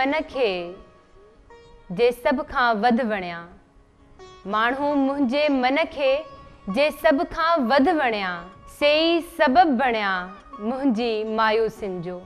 من کي جي سڀ کان وڌ وڻيا. ماڻهو منهنجي من کي جي سڀ کان وڌ وڻيا، سي ئي سبب بڻيا منهنجي مايوسين جو.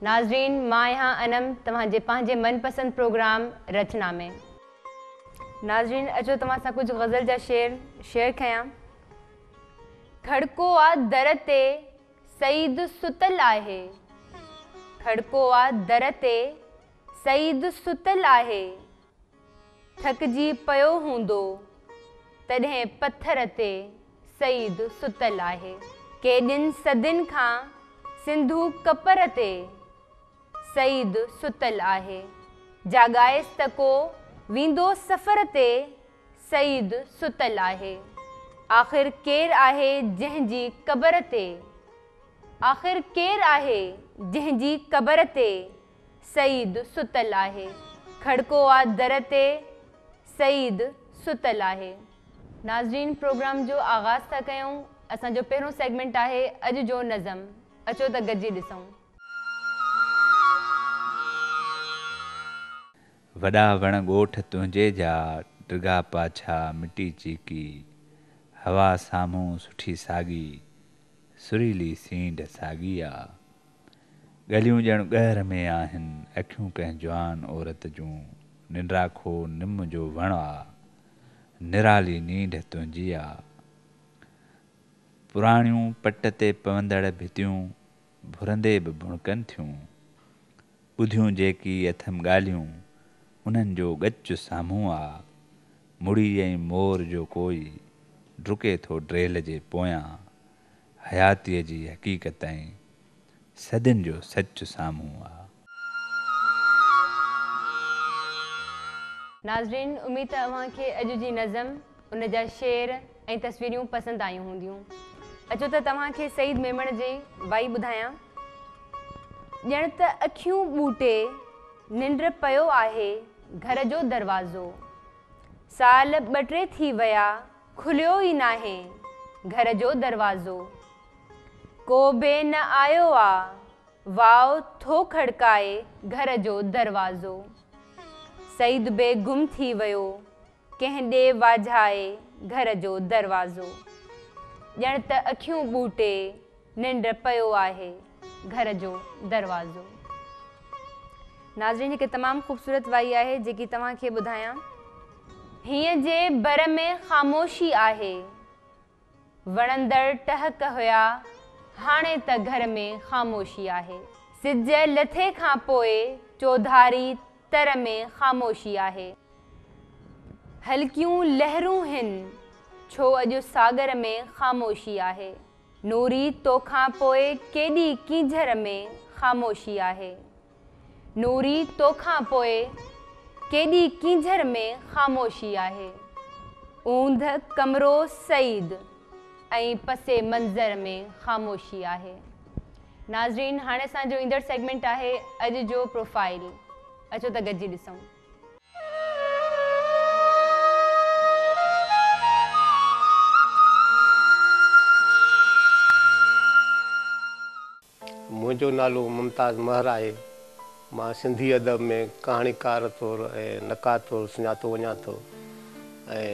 ناظرين مان آهيان انم توهان جي پنهنجي من پسند پروگرام رچنا ۾. ناظرين اچو توهان سان ڪجهه غزل جا شعر شيئر ڪيان. کڙڪو آ در تي سعيد ستل آهي. کڙڪو آ در تي سعيد ستل آهي. ٿڪجي پيو هوندو تڏهن پٿر تي سعيد ستل آهي. ڪيڏين صدين کان سنڌو ڪپر تي سعيد ستل آهي. جاڳائيس ته ڪو ويندو سفر تي سعيد ستل آهي. آخر ڪير آهي جنهن جي قبر تي آخر ڪير آهي جنهن جي قبر تي سعيد ستل آهي. کڙڪو آ در تي سعيد ستل آهي. ناظرين پروگرام جو آغاز ٿا ڪيون اسان جو پهريون سيگمينٽ آهي اڄ جو نظم اچو ته گڏجي ڏسون. وڏا وڻ ڳوٺ تنهنجي جا ڊگها پاڇا مٽي چيڪي هوا سامهون سٺي ساڳي سريلي سينڍ ساڳي آ. ڳليون ڄڻ ڳهر ۾ آهن، اکيون ڪنهن جوان عورت جون، ننڊاکو نم جو وڻ آ، نرالي نينڍ تنهنجي آ. پراڻيون پٽ تي پوندڙ ڀتيون ڀرندي به ڀڻڪن ٿيون. ٻڌيون جيڪي اٿم ڳالهيون، انهن جو ڳچ سامهون آ. مڙي ۽ مور جو ڪوئي ڊڪي ٿو ڊيل جي پويان. حياتيء جي حقيقت ۽ صدين جو سچ سامهون آ. ناظرين اميد ته اوهان کي اڄ جي نظم، ان جا شعر ۽ تصويريون پسند آيون هونديون. اچو ته توهان کي سعيد ميمڻ جي وائي ٻڌايان. ڄڻ ته اکيون ٻوٽي ننڊ پيو آهي گهر جو دروازو. سال ٻه ٽي ٿي ويا کليو ئي ناهي گهر جو دروازو. ڪو به نه آيو آ، واء ٿو کڙڪائي گهر جو دروازو. سعيد به گم ٿي ويو، ڪنهن ڏي واجهائي گهر جو دروازو. ڄڻ ته اکيون ٻوٽي ننڊ پيو آهي گهر جو دروازو. ناظرين هڪ تمام خوبصورت وائي آهي جيڪي توهان کي ٻڌايان. هينئن جي بر ۾ خاموشي آهي. وڻندڙ ٽهڪ هيا، هاڻي ته گهر ۾ خاموشي آهي. سج لٿي کان پوء چوڌاري تر ۾ خاموشي آهي. هلڪيون لهرون هن، ڇو اڄ ساگر ۾ خاموشي آهي. نوري توکان پوء ڪيڏي ڪينجهر ۾ خاموشي آهي. نوري توکان پوء ڪيڏي ڪينجهر ۾ خاموشي آهي. اوندهه ڪمرو سعيد ۽ پس منظر ۾ خاموشي آهي. ناظرين هاڻي اسان جو ايندڙ سيگمينٽ آهي اڄ جو پروفائيل اچو ته گڏجي ڏسون. منهنجو نالو ممتاز مهر آهي. مان سنڌي ادب ۾ ڪهاڻيڪار طور ۽ نقاد طور سڃاتو وڃان ٿو ۽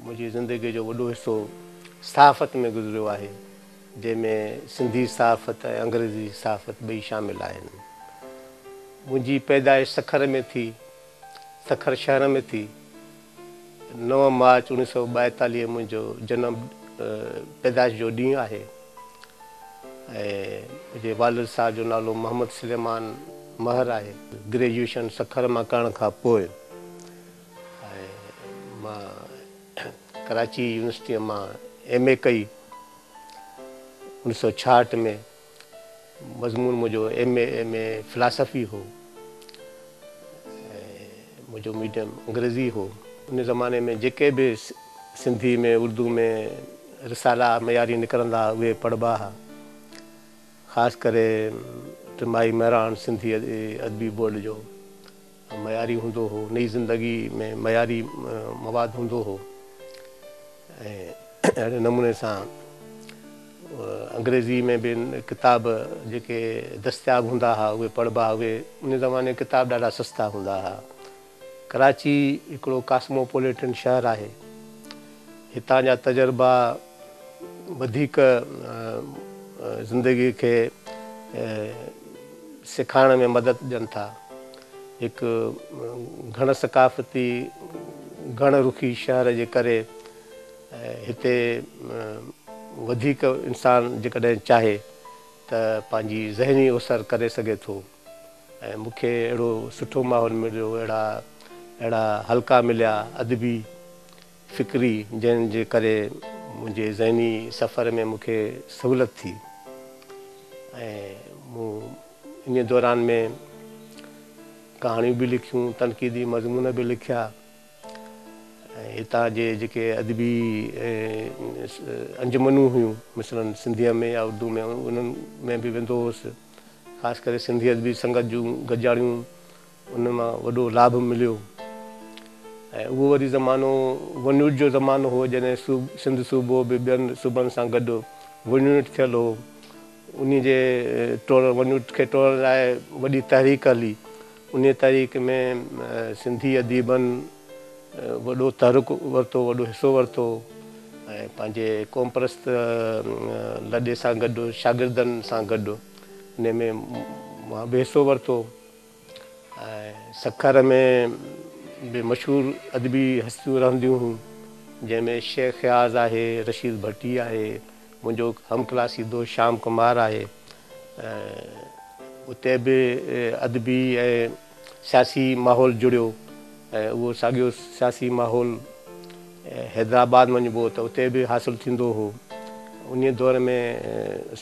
منهنجي زندگيء جو وڏو حصو صحافت ۾ گذريو آهي، جنهن ۾ سنڌي صحافت ۽ انگريزي صحافت ٻئي شامل آهن. منهنجي پيدائش سکر ۾ ٿي، سکر شهر ۾ ٿي. نو مارچ 1942 منهنجو جنم پيدائش جو ڏينهن آهي ۽ منهنجي والد صاحب جو نالو محمد سليمان مهر آهي. گريجوئيشن سکر مان ڪرڻ کان پوء ۽ مان ڪراچي يونيورسٽيء مان ايم اي ڪئي 1966 ۾. مضمون منهنجو ايم اي ۾ فلاسافي هو ۽ منهنجو ميڊيم انگريزي هو. ان زماني ۾ جيڪي به سنڌي ۾ اردو ۾ رسالا معياري نڪرندا ها اهي پڙهبا ها. خاص ڪري ٽماهي مهراڻ سنڌي ادبي بورڊ جو معياري هوندو هو. نئين زندگي ۾ معياري مواد هوندو هو ۽ اهڙي نموني سان انگريزي ۾ به ڪتاب جيڪي دستياب هوندا ها اهي پڙهبا اهي ان زماني ڪتاب ڏاڍا سستا هوندا ها. ڪراچي هڪڙو ڪاسموپوليٽن شهر آهي. هتان جا تجربا وڌيڪ زندگي کي سيکارڻ ۾ مدد ڏين ٿا. هڪ گهڻ ثقافتي گهڻ رخي شهر جي ڪري هتي وڌيڪ انسان جيڪڏهن چاهي ته پنهنجي ذهني اوسر ڪري سگهي ٿو ۽ مون کي اهڙو سٺو ماحول مليو، اهڙا اهڙا حلقا مليا ادبي، فڪري جنهن جي ڪري منهنجي ذهني سفر ۾ مون کي سهولت ٿي ۽ مون انهي دوران ۾ ڪهاڻيون به لکيون، تنقيدي مضمون به لکيا. ۽ هتان جي جيڪي ادبي انجمنون هيون مثلاً سنڌيء ۾ يا اردو ۾ انهن ۾ به ويندو هوس. خاص ڪري سنڌي ادبي سنگت جون گڏجاڻيون انهن مان وڏو لاڀ مليو ۽ اهو وري زمانو ون يونٽ جو زمانو هو جڏهن سنڌ صوبو به ٻين صوبن سان گڏ ون يونٽ ٿيل هو. انهي جي ٽوڙڻ ون يونٽ کي ٽوڙڻ لاء وڏي تحريڪ هلي. انهي تحريڪ ۾ سنڌي اديبن وڏو تحرڪ ورتو، وڏو حصو ورتو ۽ پنهنجي قومپرست لڏي سان گڏ شاگردن سان گڏ انهي ۾ مان به حصو ورتو ۽ سکر ۾ به مشهور ادبي هستيون رهنديون هيون، جنهن ۾ شيخ اياز آهي، رشيد ڀٽي آهي، منهنجو هم ڪلاسي دوست شيام ڪمار آهي. اتي به ادبي ۽ سياسي ماحول جڙيو ۽ اهو ساڳيو سياسي ماحول حيدرآباد وڃبو ته اتي به حاصل ٿيندو هو. انهيء دور ۾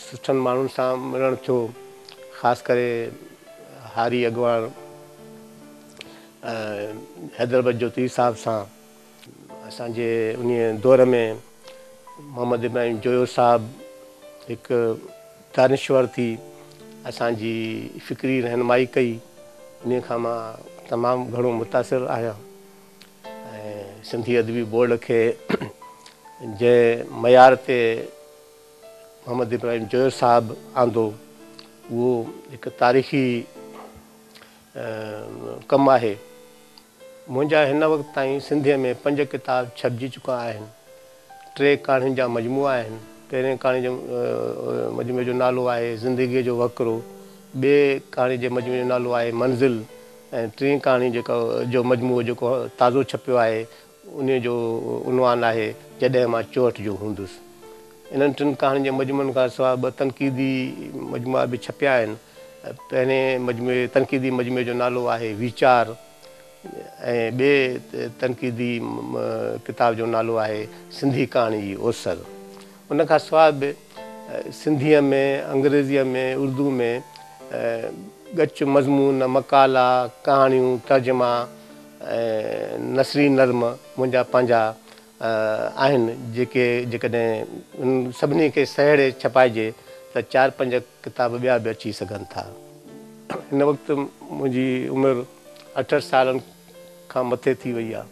سٺن ماڻهن سان ملڻ ٿيو، خاص ڪري هاري اڳواڻ حيدربخش جتوئي صاحب سان. اسان جي انهيء دور ۾ محمد ابراهيم جويو صاحب هڪ دانشور ٿي اسان جي فڪري رهنمائي ڪئي، انهيء کان مان تمام گهڻو متاثر آهيان ۽ سنڌي ادبي بورڊ کي جنهن معيار تي محمد ابراهيم جويو صاحب آندو، اهو هڪ تاريخي ڪم آهي. منهنجا هن وقت تائين سنڌيء ۾ پنج ڪتاب ڇپجي چڪا آهن. ٽي ڪهاڻين جا مجموعا آهن. پهرين ڪهاڻي جي مجموعي جو نالو آهي زندگيء جو وهڪرو، ٻئي ڪهاڻي جي مجموعي جو نالو آهي منزل ۽ ٽين ڪهاڻي جيڪا جو مجموعو جيڪو تازو ڇپيو آهي انهيء جو عنوان آهي جڏهن مان 64 جو هوندس. انهن ٽن ڪهاڻين جي مجموعن کان سواء ٻه تنقيدي مجموعا به ڇپيا آهن. پهرين مجموعي تنقيدي مجموعي جو نالو آهي ويچار ۽ ٻئي تنقيدي ڪتاب جو نالو آهي سنڌي ڪهاڻي جي اوسر. ان کان سواء به سنڌيء ۾، انگريزيء ۾، اردو ۾ ڳچ مضمون، مقالا، ڪهاڻيون، ترجما ۽ نثري نظم منهنجا پنهنجا آهن، جيڪي جيڪڏهن انهن سڀني کي سهيڙي ڇپائجي ته چار پنج ڪتاب ٻيا به اچي سگهن ٿا. هن وقت منهنجي عمر 68 سالن کان مٿي ٿي وئي آهي.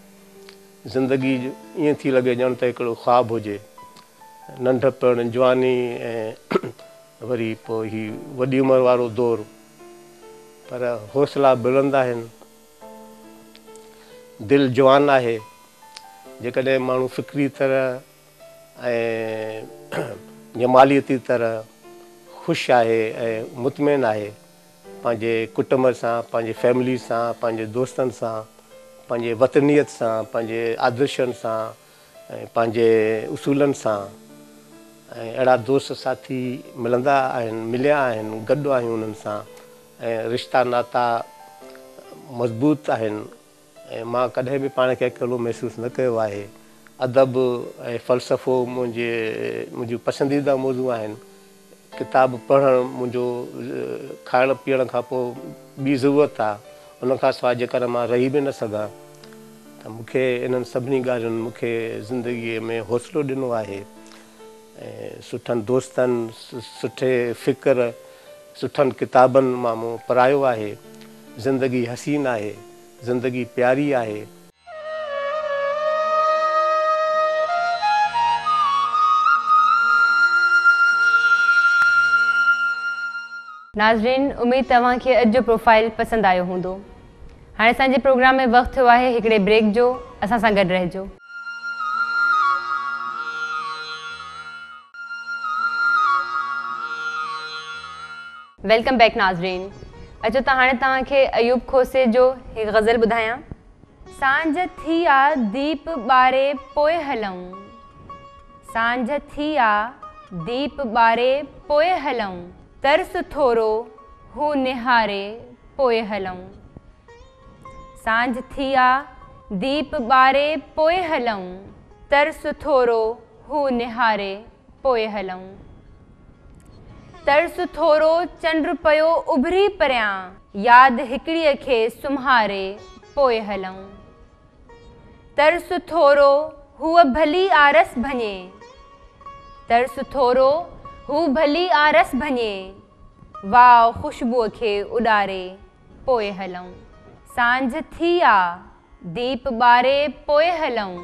زندگي ائين ٿي لڳي ڄڻ ته هڪڙو خواب هجي. ننڍپڻ، جواني ۽ وري پوء هي وڏي عمر وارو دور. پر حوصلا بلند آهن. دل جوان آهي. جيڪڏهن ماڻهو فڪري طرح ۽ جمالياتي طرح خوش آهي ۽ مطمئن آهي پنهنجي ڪٽنب سان، پنهنجي فيملي سان، پنهنجي دوستن سان، پنهنجي وطنيت سان، پنهنجي آدرشن سان ۽ پنهنجي اصولن سان ۽ اهڙا دوست ساٿي ملندا آهن، مليا آهن، گڏ آهيون انهن سان ۽ رشتا ناتا مضبوط آهن ۽ مان ڪڏهن به پاڻ کي اڪيلو محسوس نه ڪيو آهي. ادب ۽ فلسفو منهنجي منهنجون پسنديده موضوع آهن. ڪتاب پڙهڻ منهنجو کائڻ پيئڻ کان پوء ٻي ضرورت آ. ان کان سواء جيڪر مان رهي به نه سگهان ته مون کي انهن سڀني ڳالهين مون کي زندگيء ۾ حوصلو ڏنو آهي ۽ سٺن دوستن، سٺي فڪر، سٺن ڪتابن مان مون پرايو آهي. زندگي حسين آهي، زندگي پياري آهي. ناظرين اميد ته اوهان کي اڄ جو پروفائيل پسند آيو هوندو. هاڻي اسان جي پروگرام ۾ وقت ٿيو آهي هڪڙي بريڪ جو اسان سان گڏ رهجو. Welcome back ناظرين اچو ته هاڻي توهان کي ايوب کوسي جو هڪ غزل ٻڌايان. سانجهه ٿي آ ديپ ٻاري پوء هلئون. سانجهه ٿي آ ديپ ٻاري پوء هلئون. ترس ٿورو هو نهاري پوء هلئون. سانجهه ٿي آ ديپ ٻاري پوء هلئون. ترس ٿورو هو نهاري پوء هلئون. ترس ٿورو چنڊ پيو اڀري پريان. ياد هڪڙيء کي سمهاري پوء هلئون. ترس ٿورو هوء ڀلي آرس ڀڃي. ترس ٿورو هو ڀلي آرس ڀڃي. واء خوشبوء کي اڏاري پوء هلئون. سانجهه ٿي آ ديپ ٻاري پوء هلئون.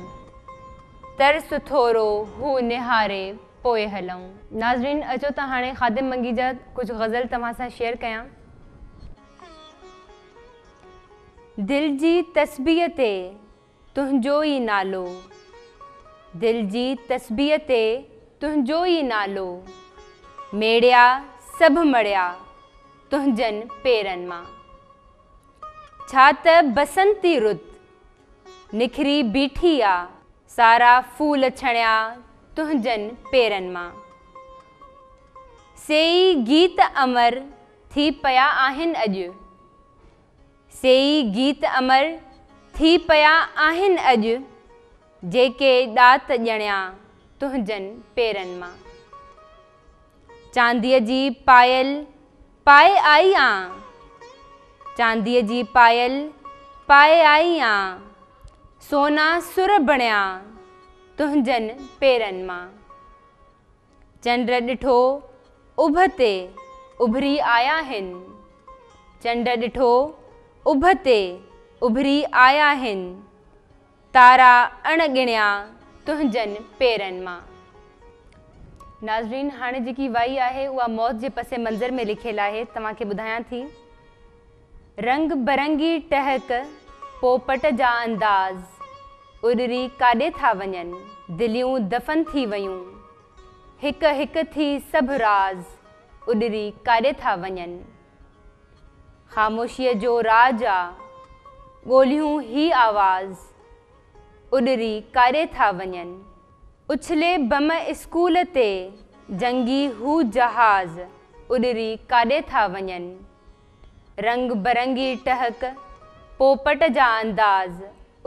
ترس ٿورو هو نهاري پوء هلئون. ناظرين اچو ته هاڻي خادم منگي جا ڪجهه غزل توهان سان شيئر ڪيان. دل جي تسبيح تي تنهنجو ئي نالو. دل جي تسبيح تي تنهنجو ئي نالو. ميڙيا سڀ مڙيا تنهنجن پيرن مان. ڇا ته بسنتي رت نکري بيٺي آ. سارا ڦول ڇڻيا تنهنجن پيرن مان. سي ئي گيت امر ٿي پيا آهن اڄ. سي ئي گيت امر ٿي پيا آهن اڄ. جيڪي ڏات ڄڻيا تنهنجن پيرن مان. چانديء جي پايل پائي آئي آن. چانديء جي پايل پائي آئي آن. سونا سر بڻيا تنهنجن پيرن مان. چنڊ ڏٺو اڀ تي اڀري آيا هن. چنڊ ڏٺو اڀ تي اڀري آيا هن. تارا اڻ ڳڻيا تنهنجن پيرن مان. ناظرين هاڻي جيڪي وائي آهي اها موت جي پس منظر ۾ لکيل آهي توهان کي ٻڌايان ٿي. رنگ برنگي ٽهڪ پوپٽ جا انداز اڏري ڪاڏي ٿا وڃن دليون دفن ٿي ويون هڪ هڪ ٿي سڀ راز اڏري ڪاڏي ٿا وڃن خاموشيء جو راڄ آ ڳولهيون هي آواز اڏري ڪاڏي ٿا وڃن اڇلي بم اسڪول تي جنگي هو جهاز اڏري ڪاڏي ٿا وڃن رنگ برنگي ٽهڪ پوپٽ جا انداز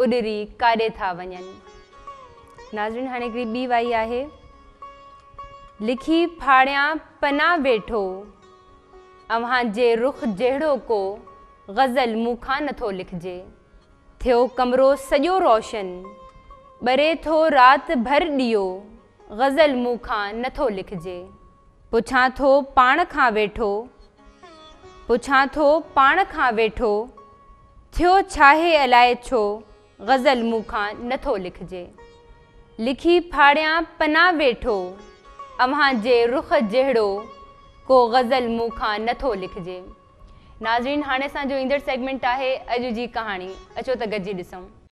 اڏري ڪاڏي ٿا وڃن. ناظرين هاڻي هڪڙي ٻي وائي آهي. لکي ڦاڙيان پنا ويٺو اوهان جي رخ جهڙو ڪو غزل مون کان نٿو لکجي. ٿيو ڪمرو سڄو روشن ٻري ٿو رات ڀر ڏيئو غزل مون کان نٿو لکجي. پڇان ٿو پاڻ کان ويٺو. پڇان ٿو پاڻ کان ويٺو. ٿيو ڇاهي الائي ڇو غزل مون کان نٿو لکجي. لکي ڦاڙيان پنا ويٺو. اوهان جي رخ جهڙو ڪو غزل مون کان نٿو لکجي. ناظرين هاڻي اسان جو ايندڙ سيگمينٽ آهي اڄ جي ڪهاڻي اچو ته گڏجي ڏسون.